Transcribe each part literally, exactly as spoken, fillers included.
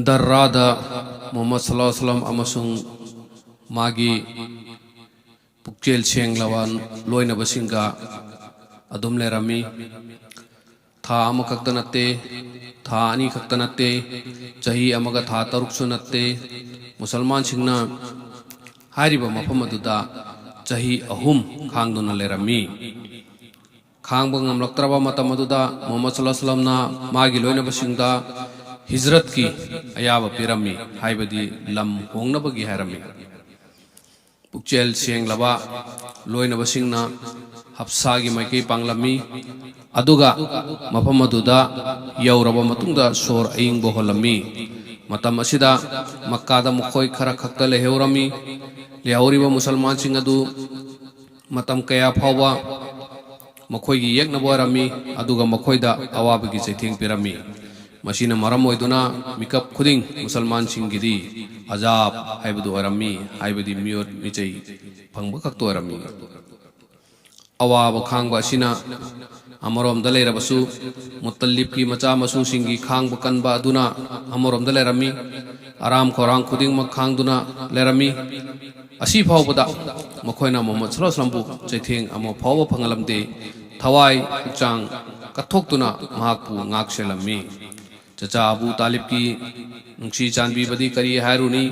ꯗꯔꯥꯗ ꯃꯨꯍꯝꯃꯗ ꯁꯜꯂꯜꯂꯥꯍꯨ ꯑꯂꯩꯍꯤ ꯋꯥꯁꯜꯂꯝ ꯑꯃꯁꯨꯡ ꯃꯥꯒꯤ ꯄꯨꯛꯆꯦꯜ ꯁꯦꯡꯂꯕ ꯂꯣꯏꯅꯕꯁꯤꯡꯒ ꯑꯗꯨꯝ ꯂꯩꯔꯝꯃꯤ꯫ ꯊꯥ ꯑꯃꯈꯛꯇ ꯅꯠꯇꯦ, ꯊꯥ ꯑꯅꯤ ꯈꯛꯇ ꯅꯠꯇꯦ, ꯆꯍꯤ ꯑꯃꯒ ꯊꯥ ꯇꯔꯨꯛꯁꯨ ꯅꯠꯇꯦ꯫ ꯃꯨꯁꯜꯃꯥꯟꯁꯤꯡꯅ ꯍꯥꯏꯔꯤꯕ ꯃꯐꯝ ꯑꯗꯨꯗ ꯆꯍꯤ ꯑꯍꯨꯝ ꯈꯥꯡꯗꯨꯅ ꯂꯩꯔꯝꯃꯤ꯫ ꯈꯥꯡꯕ ꯉꯝꯂꯛꯇ꯭ꯔꯕ ꯃꯇꯝ ꯑꯗꯨꯗ ꯃꯨꯍꯝꯃꯗ ꯁꯜꯂꯜꯂꯥꯍꯨ ꯑꯂꯩꯍꯤ ꯋꯥꯁꯜꯂꯝꯅ ꯃꯥꯒꯤ ꯂꯣꯏꯅꯕꯁꯤꯡꯗ ꯍꯤꯖ꯭ꯔꯠꯀꯤ ꯑꯌꯥꯕ ꯄꯤꯔꯝꯃꯤ, ꯍꯥꯏꯕꯗꯤ ꯂꯝ ꯍꯣꯡꯅꯕꯒꯤ ꯍꯥꯏꯔꯝꯃꯤ꯫ ꯄꯨꯛꯆꯦꯜ ꯁꯦꯡꯂꯕ ꯂꯣꯏꯅꯕꯁꯤꯡꯅ ꯍꯞꯁꯥꯒꯤ ꯃꯥꯏꯀꯩ ꯄꯥꯡꯂꯝꯃꯤ, ꯑꯗꯨꯒ ꯃꯐꯝ ꯑꯗꯨꯗ ꯌꯧꯔꯕ ꯃꯇꯨꯡꯗ ꯁꯣꯔ ꯑꯏꯪꯕ ꯍꯣꯜꯂꯝꯃꯤ꯫ ꯃꯇꯝ ꯑꯁꯤꯗ ꯃꯛꯀꯥꯗ ꯃꯈꯣꯏ ꯈꯔ ꯈꯛꯇ ꯂꯩꯍꯧꯔꯝꯃꯤ꯫ ꯂꯩꯍꯧꯔꯤꯕ ꯃꯨꯁꯜꯃꯥꯟꯁꯤꯡ ꯑꯗꯨ ꯃꯇꯝ ꯀꯌꯥ ꯐꯥꯎꯕ ꯃꯈꯣꯏꯒꯤ ꯌꯦꯛꯅꯕ ꯑꯣꯏꯔꯝꯃꯤ, ꯑꯗꯨꯒ ꯃꯈꯣꯏꯗ ꯑꯋꯥꯕꯒꯤ ꯆꯩꯊꯦꯡ ꯄꯤꯔꯝꯃꯤ꯫ ꯃꯁꯤꯅ ꯃꯔꯝ ꯑꯣꯏꯗꯨꯅ ꯃꯤꯀꯞ ꯈꯨꯗꯤꯡ ꯃꯨꯁꯜꯃꯥꯟꯁꯤꯡꯒꯤꯗꯤ ꯑꯖꯥꯕ ꯍꯥꯏꯕꯗꯨ ꯑꯣꯏꯔꯝꯃꯤ, ꯍꯥꯏꯕꯗꯤ ꯃꯤꯑꯣꯠ ꯃꯤꯆꯩ ꯐꯪꯕ ꯈꯛꯇ ꯑꯣꯏꯔꯝꯃꯤ꯫ ꯑꯋꯥꯕ ꯈꯥꯡꯕ ꯑꯁꯤꯅ ꯑꯃꯔꯣꯝꯗ ꯂꯩꯔꯕꯁꯨ, ꯃꯨꯠꯇꯜꯂꯤꯕꯀꯤ ꯃꯆꯥ ꯃꯁꯨꯁꯤꯡꯒꯤ ꯈꯥꯡꯕ ꯀꯟꯕ ꯑꯗꯨꯅ ꯑꯃꯔꯣꯝꯗ ꯂꯩꯔꯝꯃꯤ꯫ ꯑꯔꯥꯝ ꯈꯧꯔꯥꯡ ꯈꯨꯗꯤꯡꯃꯛ ꯈꯥꯡꯗꯨꯅ ꯂꯩꯔꯝꯃꯤ꯫ ꯑꯁꯤ ꯐꯥꯎꯕꯗ ꯃꯈꯣꯏꯅ ꯃꯨꯍꯝꯃꯗ ꯁꯜꯂꯜꯂꯥꯍꯨ ꯑꯂꯩꯍꯤ ꯋꯥꯁꯜꯂꯝꯕꯨ ꯆꯩꯊꯦꯡ ꯑꯃ ꯐꯥꯎꯕ ꯐꯪꯍꯜꯂꯝꯗꯦ꯫ ꯊꯋꯥꯏ ꯍꯛꯆꯥꯡ ꯀꯠꯊꯣꯛꯇꯨꯅ ꯃꯍꯥꯛꯄꯨ ꯉꯥꯛ ꯁꯦꯜꯂꯝꯃꯤ꯫ ꯆꯆꯥ ꯑꯕꯨ ꯇꯥꯂꯤꯕꯀꯤ ꯅꯨꯡꯁꯤ ꯆꯥꯟꯕꯤꯕꯗꯤ ꯀꯔꯤ ꯍꯥꯏꯔꯨꯅꯤ?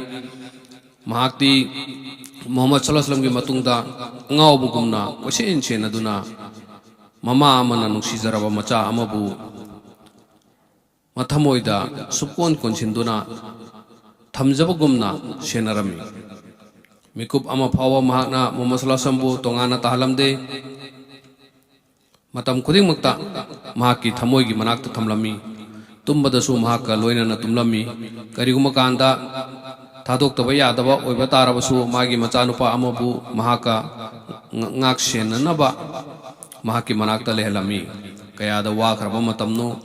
ꯃꯍꯥꯛꯇꯤ ꯃꯨꯍꯝꯃꯗ ꯁꯜꯂꯜꯂꯥꯍꯨ ꯑꯂꯩꯍꯤ ꯋꯥꯁꯜꯂꯝꯒꯤ ꯃꯇꯨꯡꯗ ꯑꯉꯥꯎꯕꯒꯨꯝꯅ ꯀꯣꯏꯁꯦꯟ ꯁꯦꯟꯅꯗꯨꯅ, ꯃꯃꯥ ꯑꯃꯅ ꯅꯨꯡꯁꯤꯖꯔꯕ ꯃꯆꯥ ꯑꯃꯕꯨ ꯃꯊꯃꯣꯏꯗ ꯁꯨꯛꯀꯣꯟ ꯀꯣꯟꯁꯤꯟꯗꯨꯅ ꯊꯝꯖꯕꯒꯨꯝꯅ ꯁꯦꯟꯅꯔꯝꯃꯤ꯫ ꯃꯤꯀꯨꯞ ꯑꯃ ꯐꯥꯎꯕ ꯃꯍꯥꯛꯅ ꯃꯨꯍꯝꯃꯗ ꯁꯜꯂꯜꯂꯥꯍꯨ ꯑꯂꯩꯍꯤ ꯋꯥꯁꯜꯂꯝꯕꯨ ꯇꯣꯉꯥꯟꯅ ꯇꯥꯍꯜꯂꯝꯗꯦ꯫ ꯃꯇꯝ ꯈꯨꯗꯤꯡꯃꯛꯇ ꯃꯍꯥꯛꯀꯤ ꯊꯃꯣꯏꯒꯤ ꯃꯅꯥꯛꯇ ꯊꯝꯂꯝꯃꯤ꯫ ꯇꯨꯝꯕꯗꯁꯨ ꯃꯍꯥꯛꯀ ꯂꯣꯏꯅꯅ ꯇꯨꯝꯂꯝꯃꯤ꯫ ꯀꯔꯤꯒꯨꯝꯕ ꯀꯥꯟꯗ ꯊꯥꯗꯣꯛꯇꯕ ꯌꯥꯗꯕ ꯑꯣꯏꯕ ꯇꯥꯔꯕꯁꯨ, ꯃꯥꯒꯤ ꯃꯆꯥꯅꯨꯄꯥ ꯑꯃꯕꯨ ꯃꯍꯥꯛꯀ ꯉ-, ꯉꯥꯛ ꯁꯦꯟꯅꯅꯕ ꯃꯍꯥꯛꯀꯤ ꯃꯅꯥꯛꯇ ꯂꯩꯍꯜꯂꯝꯃꯤ꯫ ꯀꯌꯥꯗ ꯋꯥꯈ꯭ꯔꯕ ꯃꯇꯝꯅꯣ!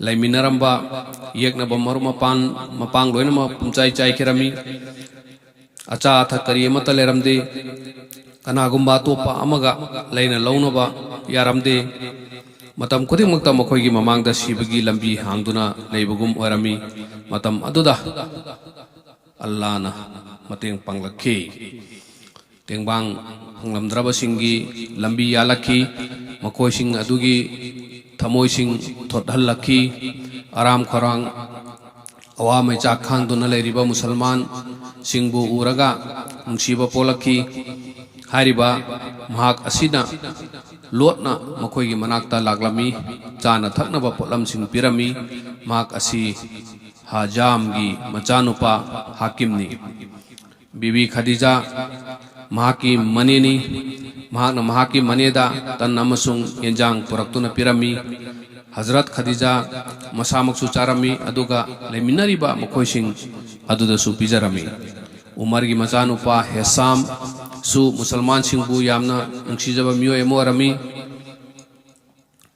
ꯂꯩꯃꯤꯟꯅꯔꯝꯕ ꯌꯦꯛꯅꯕ ꯃꯔꯨꯞ ꯃꯄꯥꯟ, ꯃꯄꯥꯡ ꯂꯣꯏꯅꯃꯛ ꯄꯨꯝꯆꯥꯏ ꯆꯥꯏꯈꯤꯔꯝꯃꯤ꯫ ꯑꯆꯥ ꯑꯊꯛ ꯀꯔꯤ ꯑꯃꯠꯇ ꯂꯩꯔꯝꯗꯦ꯫ ꯀꯅꯥꯒꯨꯝꯕ ꯑꯇꯣꯞꯄ ꯑꯃꯒ ꯂꯩꯅ ꯂꯧꯅꯕ ꯌꯥꯔꯝꯗꯦ꯫ ꯃꯇꯝ ꯈꯨꯗꯤꯡꯃꯛꯇ ꯃꯈꯣꯏꯒꯤ ꯃꯃꯥꯡꯗ ꯁꯤꯕꯒꯤ ꯂꯝꯕꯤ ꯍꯥꯡꯗꯨꯅ ꯂꯩꯕꯒꯨꯝ ꯑꯣꯏꯔꯝꯃꯤ꯫ ꯃꯇꯝ ꯑꯗꯨꯗ ꯑꯜꯂꯥꯅ ꯃꯇꯦꯡ ꯄꯥꯡꯂꯛꯈꯤ꯫ ꯇꯦꯡꯕꯥꯡ ꯐꯪꯂꯝꯗ꯭ꯔꯕꯁꯤꯡꯒꯤ ꯂꯝꯕꯤ ꯌꯥꯜꯂꯛꯈꯤ꯫ ꯃꯈꯣꯏꯁꯤꯡ ꯑꯗꯨꯒꯤ ꯊꯃꯣꯏꯁꯤꯡ ꯊꯣꯠꯍꯜꯂꯛꯈꯤ꯫ ꯑꯔꯥꯝ ꯈꯧꯔꯥꯡ, ꯑꯋꯥ ꯃꯩꯆꯥꯛ ꯈꯥꯡꯗꯨꯅ ꯂꯩꯔꯤꯕ ꯃꯨꯁꯜꯃꯥꯟꯁꯤꯡꯕꯨ ꯎꯔꯒ ꯅꯨꯡꯁꯤꯕ ꯄꯣꯛꯂꯛꯈꯤ꯫ ꯍꯥꯏꯔꯤꯕ ꯃꯍꯥꯛ ꯑꯁꯤꯅ ꯂꯣꯠꯅ ꯃꯈꯣꯏꯒꯤ ꯃꯅꯥꯛꯇ ꯂꯥꯛꯂꯝꯃꯤ꯫ ꯆꯥꯅ ꯊꯛꯅꯕ ꯄꯣꯠꯂꯝꯁꯤꯡ ꯄꯤꯔꯝꯃꯤ꯫ ꯃꯍꯥꯛ ꯑꯁꯤ ꯍꯖꯥꯝꯒꯤ ꯃꯆꯥꯅꯨꯄꯥ ꯍꯥꯀꯤꯝꯅꯤ꯫ ꯕꯤꯕꯤ ꯈꯗꯤꯖꯥ ꯃꯍꯥꯛꯀꯤ ꯃꯅꯦꯅꯤ꯫ ꯃꯍꯥꯛꯅ ꯃꯍꯥꯛꯀꯤ ꯃꯅꯦꯗ ꯇꯟ ꯑꯃꯁꯨꯡ ꯌꯦꯟꯖꯥꯡ ꯄꯨꯔꯛꯇꯨꯅ ꯄꯤꯔꯝꯃꯤ꯫ ꯍꯖꯔꯠ ꯈꯗꯤꯖꯥ ꯃꯁꯥꯃꯛꯁꯨ ꯆꯥꯔꯝꯃꯤ, ꯑꯗꯨꯒ ꯂꯩꯃꯤꯟꯅꯔꯤꯕ ꯃꯈꯣꯏꯁꯤꯡ ꯑꯗꯨꯗꯁꯨ ꯄꯤꯖꯔꯝꯃꯤ꯫ ꯎꯃꯔꯒꯤ ꯃꯆꯥꯅꯨꯄꯥ ꯍꯦꯁꯥꯝꯁꯨ ꯃꯨꯁꯜꯃꯥꯟꯁꯤꯡꯕꯨ ꯌꯥꯝꯅ ꯅꯨꯡꯁꯤꯖꯕ ꯃꯤꯑꯣꯏ ꯑꯃ ꯑꯣꯏꯔꯝꯃꯤ꯫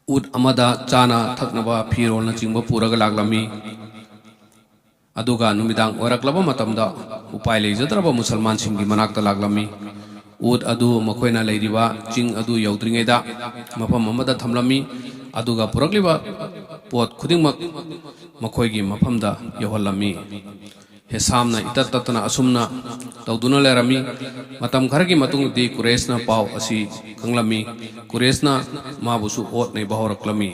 ꯎꯠ ꯑꯃꯗ ꯆꯥꯅ ꯊꯛꯅꯕ ꯐꯤꯔꯣꯜꯅꯆꯤꯡꯕ ꯄꯨꯔꯒ ꯂꯥꯛꯂꯝꯃꯤ꯫ ꯑꯗꯨꯒ ꯅꯨꯃꯤꯗꯥꯡ ꯑꯣꯏꯔꯛꯂꯕ ꯃꯇꯝꯗ ꯎꯄꯥꯏ ꯂꯩꯖꯗ꯭ꯔꯕ ꯃꯨꯁꯜꯃꯥꯟꯁꯤꯡꯒꯤ ꯃꯅꯥꯛꯇ ꯂꯥꯛꯂꯝꯃꯤ꯫ ꯎꯠ ꯑꯗꯨ ꯃꯈꯣꯏꯅ ꯂꯩꯔꯤꯕ ꯆꯤꯡ ꯑꯗꯨ ꯌꯧꯗ꯭ꯔꯤꯉꯩꯗ ꯃꯐꯝ ꯑꯃꯗ ꯊꯝꯂꯝꯃꯤ, ꯑꯗꯨꯒ ꯄꯨꯔꯛꯂꯤꯕ ꯄꯣꯠ ꯈꯨꯗꯤꯡꯃꯛ ꯃꯈꯣꯏꯒꯤ ꯃꯐꯝꯗ ꯌꯧꯍꯜꯂꯝꯃꯤ꯫ ꯍꯦꯁꯥꯝꯅ ꯏꯇꯠ ꯇꯠꯇꯅ ꯑꯁꯨꯝꯅ ꯇꯧꯗꯨꯅ ꯂꯩꯔꯝꯃꯤ꯫ ꯃꯇꯝ ꯈꯔꯒꯤ ꯃꯇꯨꯡꯗꯗꯤ ꯀꯨꯔꯦꯁꯅ ꯄꯥꯎ ꯑꯁꯤ ꯈꯪꯂꯝꯃꯤ꯫ ꯀꯨꯔꯦꯁꯅ ꯃꯥꯕꯨꯁꯨ ꯑꯣꯠ ꯅꯩꯕ ꯍꯧꯔꯛꯂꯝꯃꯤ꯫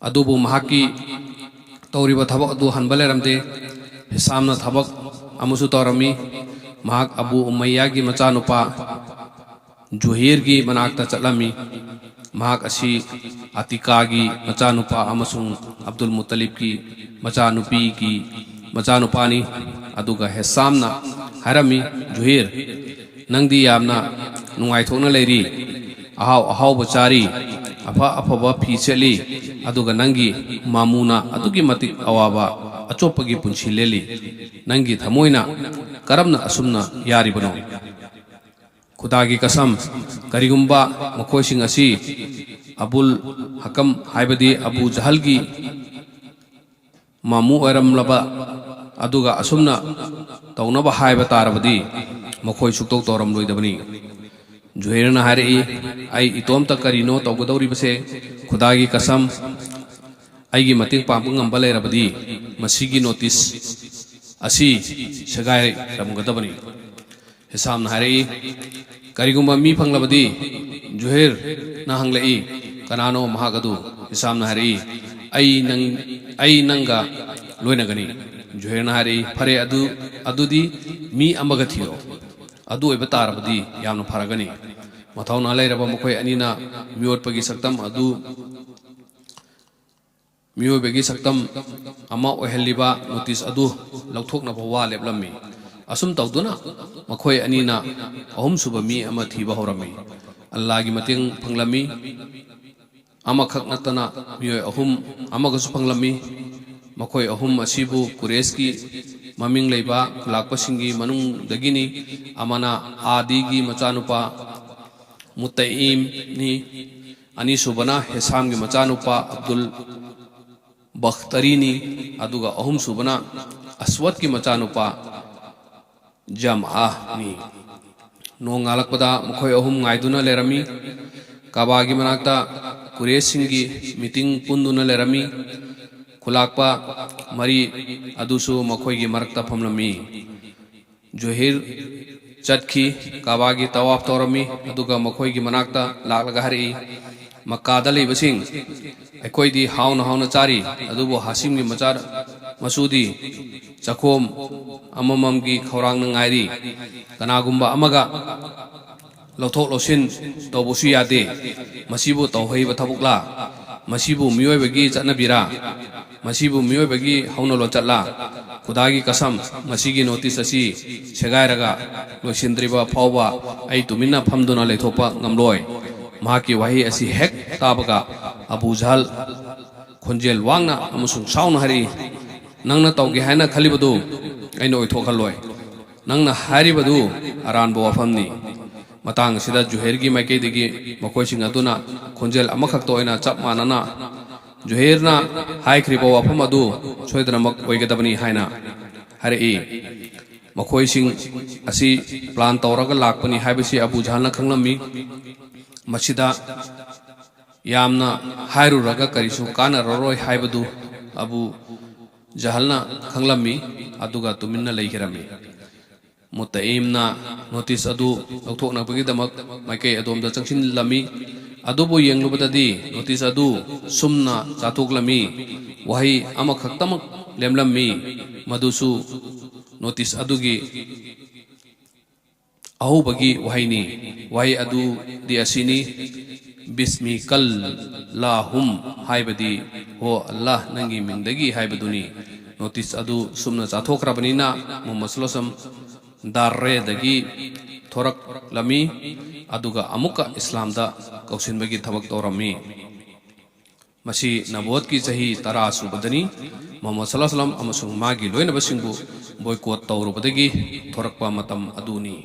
ꯑꯗꯨꯕꯨ ꯃꯍꯥꯛꯀꯤ ꯇꯧꯔꯤꯕ ꯊꯕꯛ ꯑꯗꯨ ꯍꯟꯕ ꯂꯩꯔꯝꯗꯦ꯫ ꯍꯤꯁꯥꯝꯅ ꯊꯕꯛ ꯑꯃꯁꯨ ꯇꯧꯔꯝꯃꯤ꯫ ꯃꯍꯥꯛ ꯑꯕꯨ ꯎꯃꯩꯌꯥꯒꯤ ꯃꯆꯥꯅꯨꯄꯥ ꯖꯨꯍꯦꯔꯒꯤ ꯃꯅꯥꯛꯇ ꯆꯠꯂꯝꯃꯤ꯫ ꯃꯍꯥꯛ ꯑꯁꯤ ꯑꯇꯤꯀꯥꯒꯤ ꯃꯆꯥꯅꯨꯄꯥ ꯑꯃꯁꯨꯡ ꯑꯕꯗꯨꯜ ꯃꯨꯠꯇꯂꯤꯕꯀꯤ ꯃꯆꯥꯅꯨꯄꯤꯒꯤ ꯃꯆꯥꯅꯨꯄꯥꯅꯤ꯫ ꯑꯗꯨꯒ ꯍꯦꯁꯥꯝꯅ ꯍꯥꯏꯔꯝꯃꯤ, "ꯖꯨꯍꯦꯔ, ꯅꯪꯗꯤ ꯌꯥꯝꯅ ꯅꯨꯡꯉꯥꯏꯊꯣꯛꯅ ꯂꯩꯔꯤ, ꯑꯍꯥꯎ ꯑꯍꯥꯎꯕ ꯆꯥꯔꯤ, ꯑꯐ ꯑꯐꯕ ꯐꯤ ꯁꯦꯠꯂꯤ, ꯑꯗꯨꯒ ꯅꯪꯒꯤ ꯃꯥꯃꯨꯅ ꯑꯗꯨꯛꯀꯤ ꯃꯇꯤꯛ ꯑꯋꯥꯕ ꯑꯆꯣꯞꯄꯒꯤ ꯄꯨꯟꯁꯤ ꯂꯦꯜꯂꯤ꯫ ꯅꯪꯒꯤ ꯊꯃꯣꯏꯅ ꯀꯔꯝꯅ ꯑꯁꯨꯝꯅ ꯌꯥꯔꯤꯕꯅꯣ?" ꯈꯨꯗꯥꯒꯤ ꯀꯁꯝ, ꯀꯔꯤꯒꯨꯝꯕ ꯃꯈꯣꯏꯁꯤꯡ ꯑꯁꯤ ꯑꯕꯨꯜ ꯍꯀꯝ, ꯍꯥꯏꯕꯗꯤ ꯑꯕꯨ ꯖꯍꯜꯒꯤ ꯃꯥꯃꯨ ꯑꯣꯏꯔꯝꯂꯕ ꯑꯗꯨꯒ ꯑꯁꯨꯝꯅ ꯇꯧꯅꯕ ꯍꯥꯏꯕ ꯇꯥꯔꯕꯗꯤ, ꯃꯈꯣꯏ ꯁꯨꯛꯇꯧ ꯇꯧꯔꯝꯂꯣꯏꯗꯕꯅꯤ꯫ ꯖꯨꯍꯩꯔꯅ ꯍꯥꯏꯔꯛꯏ, "ꯑꯩ ꯏꯇꯣꯝꯇ ꯀꯔꯤꯅꯣ ꯇꯧꯒꯗꯧꯔꯤꯕꯁꯦ? ꯈꯨꯗꯥꯒꯤ ꯀꯁꯝ, ꯑꯩꯒꯤ ꯃꯇꯦꯡ ꯄꯥꯡꯕ ꯉꯝꯕ ꯂꯩꯔꯕꯗꯤ ꯃꯁꯤꯒꯤ ꯅꯣꯇꯤꯁ ꯑꯁꯤ ꯁꯦꯒꯥꯏꯔꯝꯒꯗꯕꯅꯤ꯫ ꯍꯤꯁꯥꯝꯅ ꯍꯥꯏꯔꯛꯏ, "ꯀꯔꯤꯒꯨꯝꯕ ꯃꯤ ꯐꯪꯂꯕꯗꯤ?" ꯖꯨꯍꯦꯔꯅ ꯍꯪꯂꯛꯏ, "ꯀꯅꯥꯅꯣ ꯃꯍꯥꯛ ꯑꯗꯨ?" ꯍꯤꯁꯥꯝꯅ ꯍꯥꯏꯔꯛꯏ, "ꯑꯩ ꯅꯪ, ꯑꯩ ꯅꯪꯒ ꯂꯣꯏꯅꯒꯅꯤ꯫" ꯖꯨꯍꯦꯔꯅ ꯍꯥꯏꯔꯛꯏ, "ꯐꯔꯦ, ꯑꯗꯨ, ꯑꯗꯨꯗꯤ ꯃꯤ ꯑꯃꯒ ꯊꯤꯔꯣ꯫ ꯑꯗꯨ ꯑꯣꯏꯕ ꯇꯥꯔꯕꯗꯤ ꯌꯥꯝꯅ ꯐꯔꯒꯅꯤ꯫" ꯃꯊꯧꯅꯥ ꯂꯩꯔꯕ ꯃꯈꯣꯏ ꯑꯅꯤꯅ ꯃꯤꯑꯣꯠꯄꯒꯤ ꯁꯛꯇꯝ ꯑꯗꯨ, ꯃꯤꯑꯣꯏꯕꯒꯤ ꯁꯛꯇꯝ ꯑꯃ ꯑꯣꯏꯍꯜꯂꯤꯕ ꯅꯣꯇꯤꯁ ꯑꯗꯨ ꯂꯧꯊꯣꯛꯅꯕ ꯋꯥ ꯂꯦꯞꯂꯝꯃꯤ꯫ ꯑꯁꯨꯝ ꯇꯧꯗꯨꯅ ꯃꯈꯣꯏ ꯑꯅꯤꯅ ꯑꯍꯨꯝꯁꯨꯕ ꯃꯤ ꯑꯃ ꯊꯤꯕ ꯍꯧꯔꯝꯃꯤ꯫ ꯑꯜꯂꯥꯒꯤ ꯃꯇꯦꯡ ꯐꯪꯂꯝꯃꯤ꯫ ꯑꯃꯈꯛ ꯅꯠꯇꯅ ꯃꯤꯑꯣꯏ ꯑꯍꯨꯝ ꯑꯃꯒꯁꯨ ꯐꯪꯂꯝꯃꯤ꯫ ꯃꯈꯣꯏ ꯑꯍꯨꯝ ꯑꯁꯤꯕꯨ ꯀꯨꯔꯦꯁꯀꯤ ꯃꯃꯤꯡ ꯂꯩꯕ ꯈꯨꯂꯥꯛꯄꯁꯤꯡꯒꯤ ꯃꯅꯨꯡꯗꯒꯤꯅꯤ꯫ ꯑꯃꯅ ꯑꯥꯗꯤꯒꯤ ꯃꯆꯥꯅꯨꯄꯥ ꯃꯨꯇꯏꯝꯅꯤ, ꯑꯅꯤꯁꯨꯕꯅ ꯍꯦꯁꯥꯝꯒꯤ ꯃꯆꯥꯅꯨꯄꯥ ꯑꯕꯗꯨꯜ ꯕꯈꯇꯔꯤꯅꯤ, ꯑꯗꯨꯒ ꯑꯍꯨꯝꯁꯨꯕꯅ ꯑꯁꯋꯠꯀꯤ ꯃꯆꯥꯅꯨꯄꯥ ꯖꯝꯑꯥꯅꯤ꯫ ꯅꯣꯡ ꯉꯥꯜꯂꯛꯄꯗ ꯃꯈꯣꯏ ꯑꯍꯨꯝ ꯉꯥꯏꯗꯨꯅ ꯂꯩꯔꯝꯃꯤ꯫ ꯀꯥꯕꯥꯒꯤ ꯃꯅꯥꯛꯇ ꯀꯨꯔꯦꯁꯁꯤꯡꯒꯤ ꯃꯤꯇꯤꯡ ꯄꯨꯟꯗꯨꯅ ꯂꯩꯔꯝꯃꯤ꯫ ꯈꯨꯂꯥꯛꯄ ꯃꯔꯤ ꯑꯗꯨꯁꯨ ꯃꯈꯣꯏꯒꯤ ꯃꯔꯛꯇ ꯐꯝꯂꯝꯃꯤ꯫ ꯖꯨꯍꯤꯔ ꯆꯠꯈꯤ, ꯀꯥꯕꯥꯒꯤ ꯇꯋꯥꯐ ꯇꯧꯔꯝꯃꯤ, ꯑꯗꯨꯒ ꯃꯈꯣꯏꯒꯤ ꯃꯅꯥꯛꯇ ꯂꯥꯛꯂꯒ ꯍꯥꯏꯔꯛꯏ, "ꯃꯛꯀꯥꯗ ꯂꯩꯕꯁꯤꯡ, ꯑꯩꯈꯣꯏꯗꯤ ꯍꯥꯎꯅ ꯍꯥꯎꯅ ꯆꯥꯔꯤ, ꯑꯗꯨꯕꯨ ꯍꯥꯁꯤꯝꯒꯤ ꯃꯆꯥ ꯃꯁꯨꯗꯤ ꯆꯈꯣꯝ ꯑꯃꯃꯝꯒꯤ ꯈꯧꯔꯥꯡꯅ ꯉꯥꯏꯔꯤ꯫ ꯀꯅꯥꯒꯨꯝꯕ ꯑꯃꯒ ꯂꯧꯊꯣꯛ ꯂꯧꯁꯤꯟ ꯇꯧꯕꯁꯨ ꯌꯥꯗꯦ꯫ ꯃꯁꯤꯕꯨ ꯇꯧꯍꯩꯕ ꯊꯕꯛꯂꯥ? ꯃꯁꯤꯕꯨ ꯃꯤꯑꯣꯏꯕꯒꯤ ꯆꯠꯅꯕꯤꯔꯥ? ꯃꯁꯤꯕꯨ ꯃꯤꯑꯣꯏꯕꯒꯤ ꯍꯧꯅ ꯂꯣꯟꯆꯠꯂꯥ? ꯈꯨꯗꯥꯒꯤ ꯀꯁꯝ, ꯃꯁꯤꯒꯤ ꯅꯣꯇꯤꯁ ꯑꯁꯤ ꯁꯦꯒꯥꯏꯔꯒ ꯂꯣꯏꯁꯤꯟꯗ꯭ꯔꯤꯕ ꯐꯥꯎꯕ ꯑꯩ ꯇꯨꯃꯤꯟꯅ ꯐꯝꯗꯨꯅ ꯂꯩꯊꯣꯛꯄ ꯉꯝꯂꯣꯏ꯫" ꯃꯍꯥꯛꯀꯤ ꯋꯥꯍꯩ ꯑꯁꯤ ꯍꯦꯛ ꯇꯥꯕꯒ ꯑꯕꯨ ꯖꯍꯜ ꯈꯣꯟꯖꯦꯜ ꯋꯥꯡꯅ ꯑꯃꯁꯨꯡ ꯁꯥꯎꯅ ꯍꯥꯏꯔꯛꯏ, "ꯅꯪꯅ ꯇꯧꯒꯦ ꯍꯥꯏꯅ ꯈꯜꯂꯤꯕꯗꯨ ꯑꯩꯅ ꯑꯣꯏꯊꯣꯛꯍꯜꯂꯣꯏ꯫ ꯅꯪꯅ ꯍꯥꯏꯔꯤꯕꯗꯨ ꯑꯔꯥꯟꯕ ꯋꯥꯐꯝꯅꯤ꯫" ꯃꯇꯥꯡ ꯑꯁꯤꯗ ꯖꯨꯍꯦꯔꯒꯤ ꯃꯥꯏꯀꯩꯗꯒꯤ ꯃꯈꯣꯏꯁꯤꯡ ꯑꯗꯨꯅ ꯈꯣꯟꯖꯦꯜ ꯑꯃꯈꯛꯇ ꯑꯣꯏꯅ ꯆꯞ ꯃꯥꯟꯅꯅ, "ꯖꯨꯍꯦꯔꯅ ꯍꯥꯏꯈ꯭ꯔꯤꯕ ꯋꯥꯐꯝ ꯑꯗꯨ ꯁꯣꯏꯗꯅꯃꯛ ꯑꯣꯏꯒꯗꯕꯅꯤ" ꯍꯥꯏꯅ ꯍꯥꯏꯔꯛꯏ꯫ ꯃꯈꯣꯏꯁꯤꯡ ꯑꯁꯤ ꯄ꯭ꯂꯥꯟ ꯇꯧꯔꯒ ꯂꯥꯛꯄꯅꯤ ꯍꯥꯏꯕꯁꯤ ꯑꯕꯨ ꯖꯍꯜꯅ ꯈꯪꯂꯝꯃꯤ꯫ ꯃꯁꯤꯗ ꯌꯥꯝꯅ ꯍꯥꯏꯔꯨꯔꯒ ꯀꯔꯤꯁꯨ ꯀꯥꯟꯅꯔꯔꯣꯏ ꯍꯥꯏꯕꯗꯨ ꯑꯕꯨ ꯖꯍꯜꯅ ꯈꯪꯂꯝꯃꯤ, ꯑꯗꯨꯒ ꯇꯨꯃꯤꯟꯅ ꯂꯩꯈꯤꯔꯝꯃꯤ꯫ ꯃꯨꯠꯇꯏꯝꯅ ꯅꯣꯇꯤꯁ ꯑꯗꯨ ꯂꯧꯊꯣꯛꯅꯕꯒꯤꯗꯃꯛ ꯃꯥꯏꯀꯩ ꯑꯗꯣꯝꯗ ꯆꯪꯁꯤꯜꯂꯝꯃꯤ꯫ ꯑꯗꯨꯕꯨ ꯌꯦꯡꯂꯨꯕꯗꯗꯤ ꯅꯣꯇꯤꯁ ꯑꯗꯨ ꯁꯨꯝꯅ ꯆꯥꯊꯣꯛꯂꯝꯃꯤ꯫ ꯋꯥꯍꯩ ꯑꯃꯈꯛꯇꯃꯛ ꯂꯦꯝꯂꯝꯃꯤ, ꯃꯗꯨꯁꯨ ꯅꯣꯇꯤꯁ ꯑꯗꯨꯒꯤ ꯑꯍꯧꯕꯒꯤ ꯋꯥꯍꯩꯅꯤ꯫ ꯋꯥꯍꯩ ꯑꯗꯨꯗꯤ ꯑꯁꯤꯅꯤ, "ꯕꯤꯁꯃꯤꯀꯜ ꯂꯥꯍꯨꯝ" ꯍꯥꯏꯕꯗꯤ "ꯍꯣ ꯑꯜꯂꯥꯍ, ꯅꯪꯒꯤ ꯃꯤꯡꯗꯒꯤ" ꯍꯥꯏꯕꯗꯨꯅꯤ꯫ ꯅꯣꯇꯤꯁ ꯑꯗꯨ ꯁꯨꯝꯅ ꯆꯥꯊꯣꯛꯈ꯭ꯔꯕꯅꯤꯅ ꯃꯨꯍꯝꯃꯗ ꯁꯜꯂꯜꯂꯥꯍꯨ ꯑꯂꯥꯏꯍꯤ ꯋꯥꯁꯜꯂꯝ ꯗꯥꯔꯦꯗꯒꯤ ꯊꯣꯔꯛꯂꯝꯃꯤ, ꯑꯗꯨꯒ ꯑꯃꯨꯛꯀ ꯏꯁꯂꯥꯝꯗ ꯀꯧꯁꯤꯟꯕꯒꯤ ꯊꯕꯛ ꯇꯧꯔꯝꯃꯤ꯫ ꯃꯁꯤ ꯅꯕꯨꯋꯠꯀꯤ ꯆꯍꯤ ꯇꯔꯥ ꯁꯨꯕꯗꯅꯤ꯫ ꯃꯨꯍꯝꯃꯗ ꯁꯜꯂꯜꯂꯥꯍꯨ ꯑꯂꯥꯏꯍꯤ ꯋꯥꯁꯜꯂꯝ ꯑꯃꯁꯨꯡ ꯃꯥꯒꯤ ꯂꯣꯏꯅꯕꯁꯤꯡꯕꯨ ꯕꯣꯏꯀꯣꯠ ꯇꯧꯔꯨꯕꯗꯒꯤ ꯊꯣꯔꯛꯄ ꯃꯇꯝ ꯑꯗꯨꯅꯤ꯫